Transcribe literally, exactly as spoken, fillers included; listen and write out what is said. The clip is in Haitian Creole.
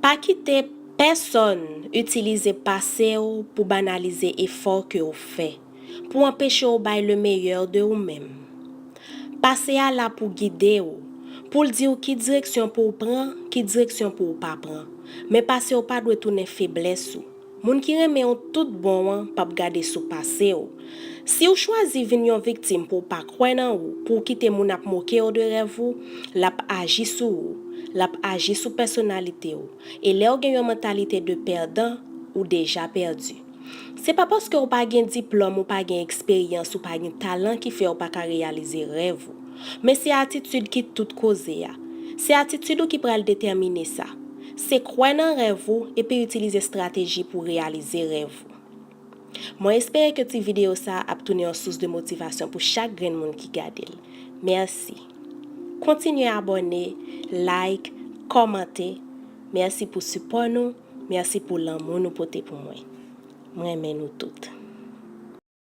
Pa kite pèsonn itilize pase w pou banalize efò ke w fè, pou anpeche w bay le meilleur de ou menm. Pase a la pou gide w, pou l di w ki direksyon pou w pran, ki direksyon pou w pa pran. Men pase w pa dwe tounen feblès ou. Moun ki renmen w tout bon an p ap gade sou pase w. Si w chwazi vin yon viktim pou w pa kwè nan ou, pou w kite moun ap moke w de rèv ou, l ap aji sou ou, l ap aji sou pèsonalite w. E lè w gen yon mantalite de pèdan, ou deja pèdi. Se pa paske w pa gen diplòm, ou pa gen eksperyans, ou pa gen talan ki fè w pa ka reyalize rèv ou. Men se atitid ki tout koze a. Se atitid ou ki pral detèmine sa. Se kwè nan rèv ou epi itilize estrateji pou reyalize rèv ou. Mwen espere ke ti videyo sa a ap tounen yon sous de motivasyon pou chak grenn moun ki gade l. Mèsi. Kontinye abòne, like, kòmante. Mèsi pou sipò nou. Mèsi pou lanmou nou pote pou mwen. Mwen renmen nou tout.